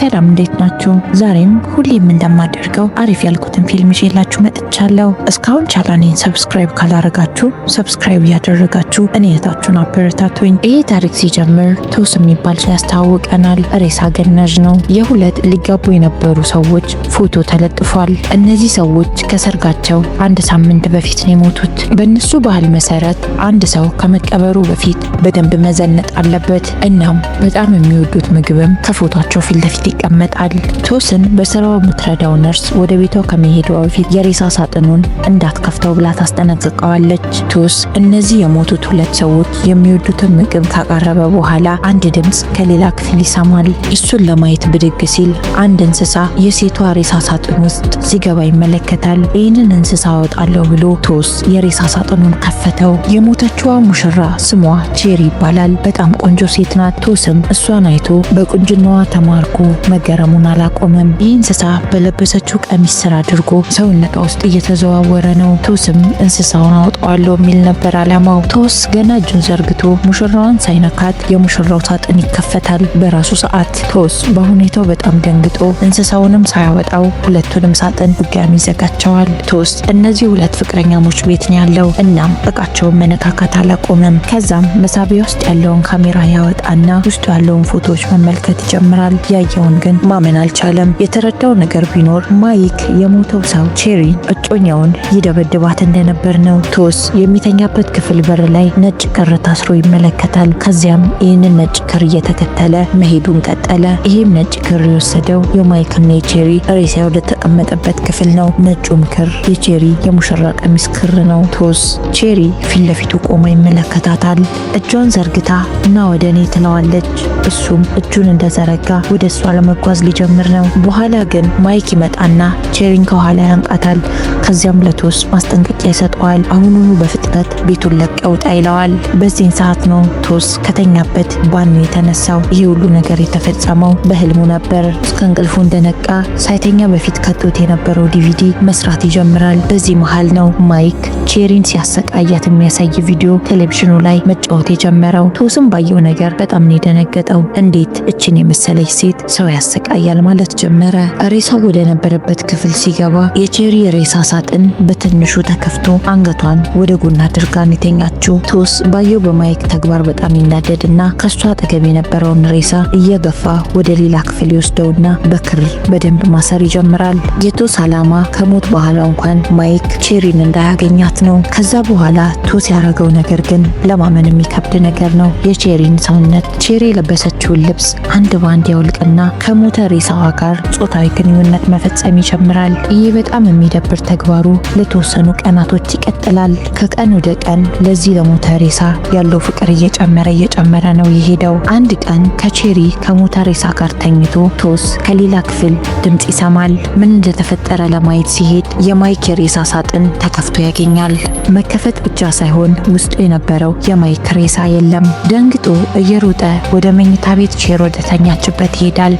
ሰላም፣ እንዴት ናችሁ? ዛሬም ሁሌም እንደማደርገው አሪፍ ያልኩትን ፊልም ይዤላችሁ መጥቻለሁ። እስካሁን ቻናሌን subscribe ካላረጋችሁ subscribe እያደረጋችሁ እኔ እህታችሁን አበረታቱኝ። ይሄ ታሪክ ሲጀምር ቶስ የሚባል ሰው ያስተዋውቀናል። ሬሳ ገናዥ ነው። የሁለት ሊጋቡ የነበሩ ሰዎች ፎቶ ተለጥፏል። እነዚህ ሰዎች ከሰርጋቸው አንድ ሳምንት በፊት ነው የሞቱት። በእነሱ ባህል መሰረት አንድ ሰው ከመቀበሩ በፊት በደንብ መዘነጥ አለበት። እናም በጣም የሚወዱት ምግብም ከፎቷቸው ፊት ለፊት ይቀመጣል። ቶስን በስራው የምትረዳው ነርስ ወደ ቤቷ ከመሄዷ በፊት የሬሳ ሳጥኑን እንዳትከፍተው ብላ ታስጠነቅቀዋለች። ቶስ እነዚህ የሞቱት ሁለት ሰዎች የሚወዱትን ምግብ ካቀረበ በኋላ አንድ ድምፅ ከሌላ ክፍል ይሰማል። እሱን ለማየት ብድግ ሲል አንድ እንስሳ የሴቷ ሬሳ ሳጥን ውስጥ ሲገባ ይመለከታል። ይህንን እንስሳ አወጣለሁ ብሎ ቶስ የሬሳ ሳጥኑን ከፈተው። የሞተችዋ ሙሽራ ስሟ ቼሪ ይባላል። በጣም ቆንጆ ሴት ናት። ቶስም እሷን አይቶ በቁንጅናዋ ተማርኮ መገረሙን አላቆመም። ይህ እንስሳ በለበሰችው ቀሚስ ስር አድርጎ ሰውነቷ ውስጥ እየተዘዋወረ ነው። ቶስም እንስሳውን አወጣዋለሁ የሚል ነበር አላማው። ቶስ ገና እጁን ዘርግቶ ሙሽራዋን ሳይነካት የሙሽራው ሳጥን ይከፈታል በራሱ ሰዓት። ቶስ በሁኔታው በጣም ደንግጦ እንስሳውንም ሳያወጣው ሁለቱንም ሳጥን ድጋሚ ይዘጋቸዋል። ቶስ እነዚህ ሁለት ፍቅረኛሞች ቤት ነው ያለው። እናም እቃቸውን መነካካት አላቆመም። ከዛም መሳቢያ ውስጥ ያለውን ካሜራ ያወጣና ውስጡ ያለውን ፎቶዎች መመልከት ይጀምራል። ያየውን ግን ማመን አልቻለም። የተረዳው ነገር ቢኖር ማይክ የሞተው ሰው ቼሪን እጮኛውን ይደበድባት እንደነበር ነው። ቶስ የሚተኛበት ክፍል በር ላይ ነጭ ክር ታስሮ ይመለከታል። ከዚያም ይህንን ነጭ ክር እየተከተለ መሄዱን ቀጠለ። ይህም ነጭ ክር የወሰደው የማይክና የቼሪ ሬሳ ወደተቀመጠበት ክፍል ነው። ነጩም ክር የቼሪ የሙሽራ ቀሚስ ክር ነው። ቶስ ቼሪ ፊት ለፊቱ ቆማ ይመለከታታል። እጇን ዘርግታ እና ወደ እኔ ትለዋለች። እሱም እጁን እንደዘረጋ ወደ እሷ ለመጓዝ ሊጀምር ነው። በኋላ ግን ማይክ ይመጣና ቼሪን ከኋላ ያንቃታል። ከዚያም ለቶስ ማስጠንቀቂያ ይሰጠዋል። አሁኑኑ በፍጥነት ቤቱን ለቀህ ውጣ ይለዋል። በዚህን ሰዓት ነው ቶስ ከተኛበት ባኖ የተነሳው። ይህ ሁሉ ነገር የተፈጸመው በህልሙ ነበር። ከእንቅልፉ እንደነቃ ሳይተኛ በፊት ከቶት የነበረው ዲቪዲ መስራት ይጀምራል። በዚህ መሃል ነው ማይክ ቼሪን ሲያሰቃያት የሚያሳይ ቪዲዮ ቴሌቪዥኑ ላይ መጫወት የጀመረው። ቶስም ባየው ነገር በጣም ነው የደነገጠው። እንዴት እችን የመሰለች ሴት ሰው ያሰቃያል ማለት ጀመረ። ሬሳው ወደ ነበረበት ክፍል ሲገባ የቼሪ ሬሳ ሳጥን በትንሹ ተከፍቶ አንገቷን ወደ ጎን አድርጋ ነው የተኛችው። ቶስ ባየው በማይክ ተግባር በጣም ይናደድና ከሷ አጠገብ የነበረውን ሬሳ እየገፋ ወደ ሌላ ክፍል ይወስደውና በክር በደንብ ማሰር ይጀምራል። የቶስ ዓላማ ከሞት በኋላ እንኳን ማይክ ቼሪን እንዳያገኛት ነው። ከዛ በኋላ ቶስ ያደረገው ነገር ግን ለማመን የሚከብድ ነገር ነው። የቼሪን ሰውነት፣ ቼሪ የለበሰችውን ልብስ አንድ ባንድ ያውልቅና ከሞተ ሬሳዋ ጋር ጾታዊ ግንኙነት መፈጸም ይጀምራል። ይህ በጣም የሚደብር ተግባሩ ለተወሰኑ ቀናቶች ይቀጥላል። ከቀን ወደ ቀን ለዚህ ለሞተ ሬሳ ያለው ፍቅር እየጨመረ እየጨመረ ነው የሄደው። አንድ ቀን ከቼሪ ከሞተ ሬሳ ጋር ተኝቶ ቶስ ከሌላ ክፍል ድምፅ ይሰማል። ምን እንደተፈጠረ ለማየት ሲሄድ የማይክ የሬሳ ሳጥን ተከፍቶ ያገኛል። መከፈት ብቻ ሳይሆን ውስጡ የነበረው የማይክ ሬሳ የለም። ደንግጦ እየሮጠ ወደ መኝታ ቤት ቼሪ ወደ ተኛችበት ይሄዳል።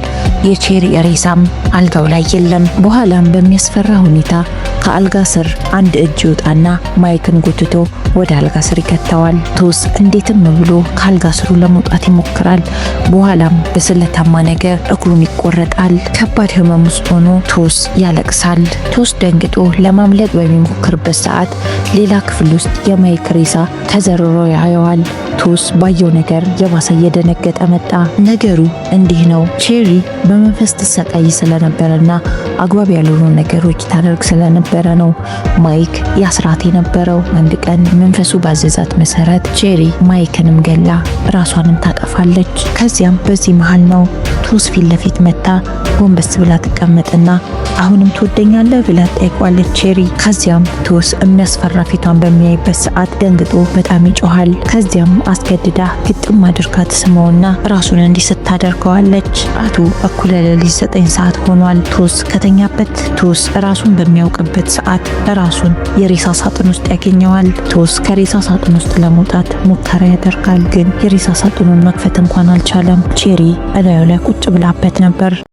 የቼሪ ሬሳም አልጋው ላይ የለም። በኋላም በሚያስፈራ ሁኔታ ከአልጋ ስር አንድ እጅ ይወጣና ማይክን ጎትቶ ወደ አልጋ ስር ይከተዋል። ቶስ እንዴትም ብሎ ከአልጋ ስሩ ለመውጣት ይሞክራል። በኋላም በስለታማ ነገር እግሩን ይቆረጣል። ከባድ ህመም ውስጥ ሆኖ ቶስ ያለቅሳል። ቶስ ደንግጦ ለማምለጥ በሚሞክርበት ሰዓት ሌላ ክፍል ውስጥ የማይክ ሬሳ ተዘርሮ ያየዋል። ቶስ ባየው ነገር የባሰ እየደነገጠ መጣ። ነገሩ እንዲህ ነው። ቼሪ በመንፈስ ትሰቃይ ስለነበረና አግባብ ያልሆኑ ነገሮች ታደርግ ስለነበረ ነው ማይክ ያስራት የነበረው። አንድ ቀን መንፈሱ ባዘዛት መሰረት ቼሪ ማይክንም ገላ ራሷንም ታጠፋለች። ከዚያም በዚህ መሃል ነው ቶስ ፊት ለፊት መጥታ ጎንበስ ብላ ትቀመጥና አሁንም ትወደኛለህ ብላ ትጠይቀዋለች ቼሪ። ከዚያም ቶስ የሚያስፈራ ፊቷን በሚያይበት ሰዓት ደንግጦ በጣም ይጮሃል። ከዚያም አስገድዳ ግጥም አድርጋ ትስመውና ራሱን እንዲስት ታደርገዋለች። ሰዓቱ እኩለ ሌሊት 9 ሰዓት ሆኗል። ቶስ ከተኛበት ቶስ ራሱን በሚያውቅበት ሰዓት ራሱን የሬሳ ሳጥን ውስጥ ያገኘዋል። ቶስ ከሬሳ ሳጥን ውስጥ ለመውጣት ሙከራ ያደርጋል፣ ግን የሬሳ ሳጥኑን መክፈት እንኳን አልቻለም። ቼሪ እላዩ ላይ ቁጭ ብላበት ነበር።